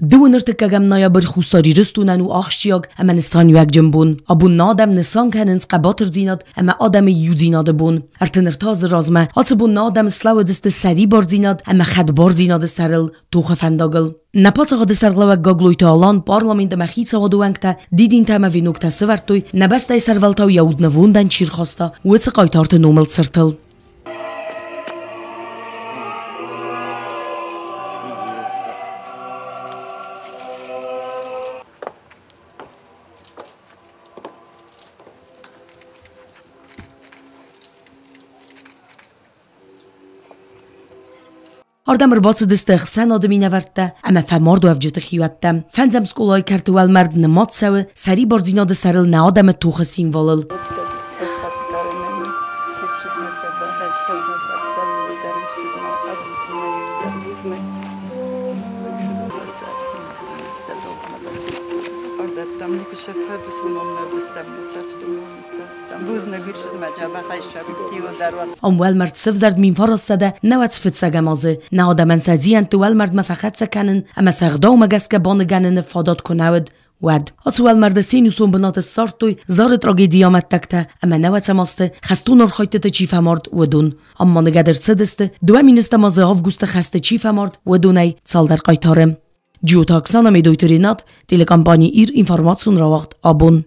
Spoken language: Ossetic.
Дыууын ӕртыккӕгӕм ноябрь Хуссар Ирыстонӕн у ахсджиаг ӕмӕ нысаниуӕгджын бон. Абон нӕ адӕм нысан кӕнынц хъӕбатырдзинад ӕмӕ адӕмы иудзинады бон. 33 азы размӕ ацы бон нӕ адӕм слӕууыдысты сӕрибардзинад ӕмӕ хӕдбардзинады сӕрыл тохы фӕндагыл. Нӕ паддзахады сӕргълӕууӕг Гаглойты Алан, парламент ӕмӕ хицауады уӕнгтӕ дидинтӕ ӕмӕ веноктӕ сӕвӕрдтой, нӕ бӕстӕйы сӕрвӕлтау йӕ уднывондӕн чи рхаста, уыцы хъайтарты номыл цыртыл. Ардӕм ӕрбацыдысты ӕхсӕнады минӕвӕрттӕ ӕмӕ фӕмардуӕвджыты хиуӕттӕ. Фӕндзӕм скъолайы кӕрты уӕлмӕрд нымад цӕуы сӕрибардзинады сӕрыл нӕ адӕмы тохы символыл. Ам уӕлмӕрд сӕвзӕрд 1995 азы. Нӕ адӕмӕн сӕ зиӕнтты уӕлмӕрдмӕ фӕхӕццӕ кӕнын ӕмӕ сӕ ӕгъдаумӕ гӕсгӕ баныгӕныны фадат куы нӕ уыд, уӕд. Ацы уӕлмӕрды сенусон бынаты ссардтой Зары трагедийы амӕттӕгтӕ ӕмӕ нӕуӕдзӕм азты хӕстон архайдтыты чи фӕмард, уыдон. Ам ма ныгӕд ӕрцыдысты, 2000 азы августы хӕсты чи фӕмард, уыдонӕй цалдӕр хъайтары. Джиоты Оксана, Медойты Ренат, телекомпани «Ир» информацион рауагъд «Абон».